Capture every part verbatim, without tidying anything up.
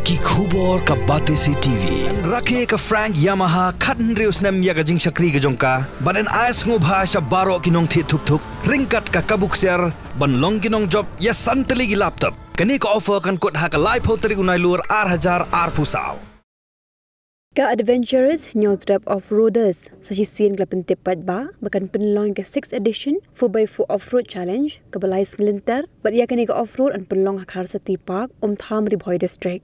Ki khubor ka Batesi T V. Rakhe ka Frank Yamaha khathynriew snem ïa ka jingshakri ka jong ka. Bad yn ai sngewbha sha baroh ki nongthied thuk thuk ryngkat ka kabu ksiar ban long ki nongjop ïa san tylli ki laptop. Kane ka offer kan kut ha ka laiphew tarik u Nailur ar hajar arphew saw. Ka Adventurers Hynñiewtrep Offroaders sa shisien ka la pyntip paidbah ba kan pynlong ka sixth edition four by four Offroad Challenge kaba lai sngi lynter, bad ïa kane ka offroad yn pynlong ha Kharsati Park, Umtham, Ri Bhoi District.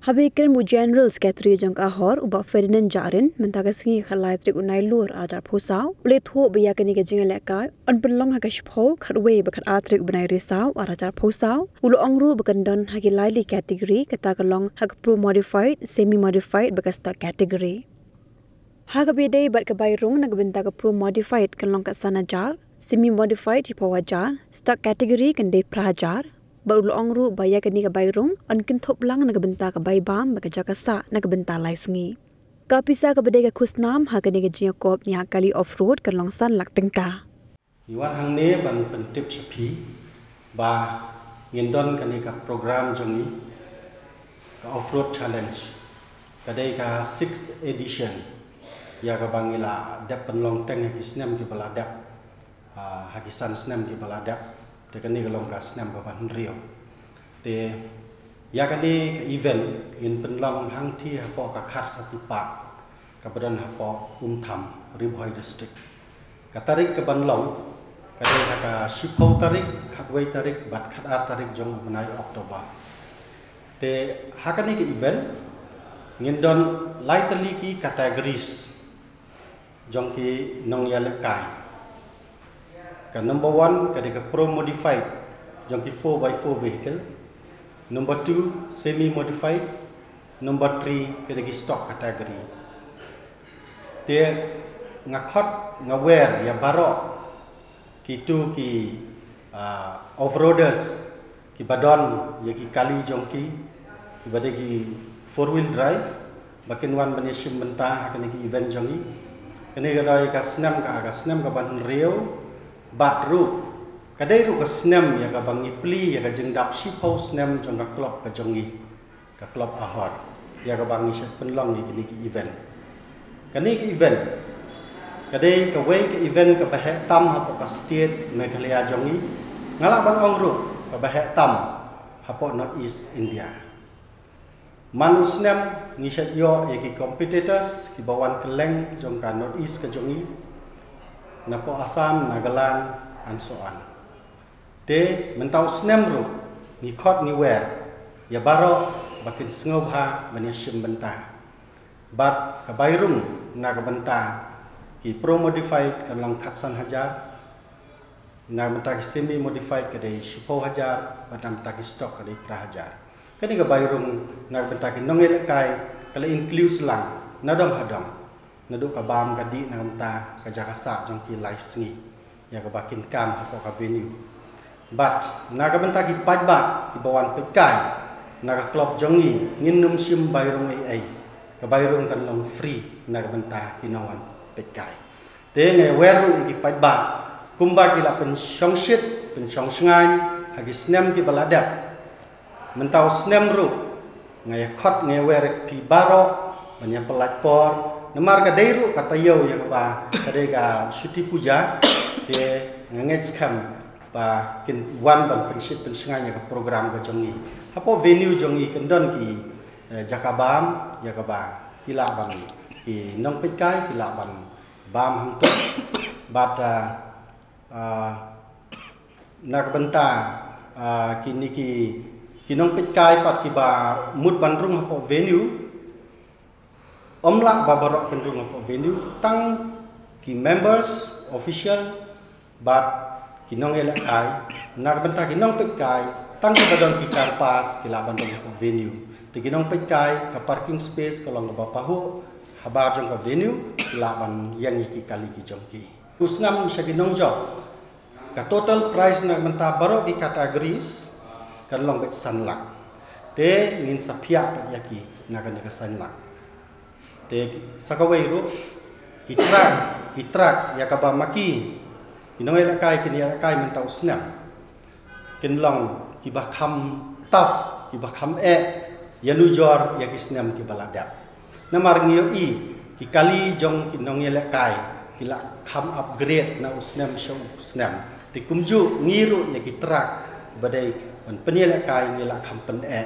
Haba ïakren u General Secretary jong ka AHOR, u Bah Ferdinand Jahrin, mynta ka sngi khatlai tarik u Nailur ar hajar arphew saw, u la ïathuh ba ïa kane ka jingïalehkai yn pynlong ha ka shiphew, khatwei bad khatar tarik u bnai Risaw ar hajar arphew saw. U la ong ruh ba kan don ha ki lai tylli ki category, kata ka long ha ka Pro Modified, Semi Modified bad ka Stock category. Ha kaba ïadei bad ka bai rung na ka bynta ka Pro Modified kan long ka san hajar, Semi Modified shiphew hajar, Stock category kan dei phra hajar. Bad u la ong ruh ba ïa kane ka bai rung yn kynthup lang na ka bynta ka bai bam bad ka jaka sah na ka bynta lai sngi. Ka pisa kaba dei ka khusnam ha kane ka jingïakop ne ha kali offroad kan long san lak tyngka. Ngi wan hangne ban pyntip sha phi ba ngin don kane ka program jong ngi, ka Offroad Challenge. Ka dei ka sixth edition ïa kaba ngi la dep pynlong teng ha ki snem kiba la dep, ah, ha ki san snem kiba la dep. Te kane ka long ka snem kaba hynriew. Te ïa kane ka event ngin pynlong hangtei hapoh ka Kharsati Park kaba don hapoh Umtham, Ri Bhoi District. Ka tarik kaban long ka dei ha ka shiphew tarik, khatwei tarik bad khatar tarik jong u bnai October. Te ha kane ka event ngin don lai tylli ki categories jong ki nongïalehkai. Ka number one ka dei ka Pro Modified jong ki four by four vehicle. Number two, Semi Modified. Number three ka dei ki Stock category. Te nga khot nga wer ïa baroh kitu ki, ah, offroaders kiba don ïa ki kali jong ki, kiba dei ki four wheel drive, ba kin wan ban ïashim bynta ha kane ka event jong ngi. Kane ka dei ka snem ka, ka snem kaba hynriew, bad ruh ka dei ruh ka snem ïa kaba ngi plie ïa ka jingdap shiphew snem jong ka club ka jong ngi, ka club AHOR, ïa kaba ngi shait pynlong ïa kine ki event. Kane ka event ka dei kawei ka event kaba heh tam hapoh ka state Meghalaya jong ngi. Nga lah ban ong ruh kaba heh tam hapoh North East India. Man u snem ngi shait ïoh ïa ki competitors kiba wan kylleng jong ka North East ka jong ngi, napoh Assam, Nagaland and so on. Te mynta u snem ruh ngi khot ngi wer ïa baroh ba kin sngewbha ban ïashim bynta. Bad ka bai rung na ka bynta ki Pro Modified kan long khatsan hajar, na ka bynta ki Semi Modified ka dei shiphew hajar, bad na ka bynta ki Stock ka dei phra hajar. Kane ka bai rung na ka bynta ki nongïalehkai ka la include lang na dong ha dong. Naduh ka bam ka dih na ka bynta ka jaka sah jong ki lai sngi ïa kaba kin kam hapoh ka venue. Bad na ka bynta ki paidbah kiba wan peitkai na ka club jong ngi, ngin nym shim bai rung ei ei. Ka bai rung kan long free na ka bynta ki nongwan peitkai. Te nga wer ruh ïa ki paidbah kumba ki la pynshongshit pynshongshngaiñ ha ki snem kiba la dep. Mynta u snem ruh nga ïa khot nga ïa wer ïa phi baroh ban ïa pyllait por, namar ka dei ruh ka taïew ïa kaba ka dei ka Chuti Puja. Te nga ngeit skhem ba kin wan ban pynshit pynshngaiñ ïa ka program ka jong ngi. Hapoh venue jong ngi kin don ki, eh, jaka bam ïa kaba ki lah ban, ki nongpeitkai ki lah ban bam hangto. Bad, ah, ah, na ka bynta, ah, kine ki, ki nongpeitkai pat kiba mut ban rung hapoh venue, ym lah ba baroh kin rung hapoh venue, tang ki members, official bad ki nongïalehkai. Na ka bynta ki nongpeitkai, tang kiba don ki car pass ki lah ban rung hapoh venue. Te ki nongpeitkai, ka parking space ka long kaba pahuh habar jong ka venue, ki lah ban ïeng ïa ki kali ki jong ki. Pynshngam sha ki nongjop, ka total prize na ka bynta baroh ki categories kan long beit san lak. Te ngin sa phiah pat ïa ki na kane ka san lak. Te sa kawei ruh, ki track, ki track ïa kaba ma ki, ki nongïalehkai kin ïalehkai mynta u snem, kin long kiba kham tough, kiba kham eh. ïanujor ïa ki snem kiba la dep. Namar ngi ïohi ki kali jong ki nongïalehkai ki la kham upgrade na u snem sha u snem. Te kumjuh ngi ruh ïa ki track kiba dei ban pynïalehkai ngi la kham pyneh.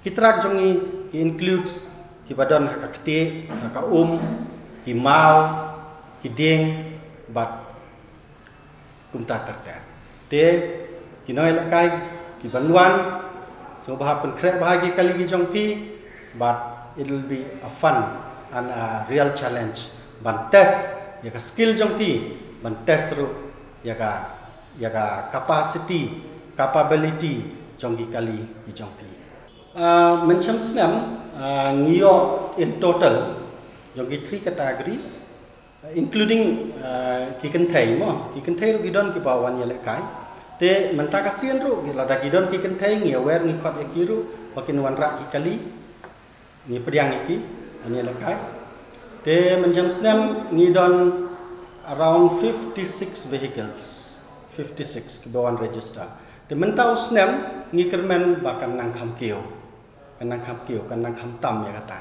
Ki track jong ngi ki includes kiba don ha ka ktieh, ha ka um, ki maw, ki dieng, bad kumta ter ter. Te ki nongïalehkai kiban wan, sngewbha pynkhreh bha ïa ki kali ki jong phi, but it will be a fun and a real challenge ban test ïa ka skill jong phi, ban test ruh ïa ka, ïa ka capacity, capability jong ki kali ki jong phi. Ah, mynshem snem, ah, ngi ïoh in total jong ki three categories, including, uh, ki kynthei mo, ki kynthei ruh ki don kiba wan ïalehkai. Te mynta ka sien ruh, lada ki don ki kynthei, ngi aware, ngi khot ïa ki ruh ba kin wanrah ki kali, ngi pdiang ïa ki ban ïalehkai. Te mynshem snem ngi don around fifty-six vehicles, fifty-six kiba wan register. Te mynta u snem ngi kyrmen ba kan nang kham kiew, kan nang kham kiew, kan nang kham tam ïa kata.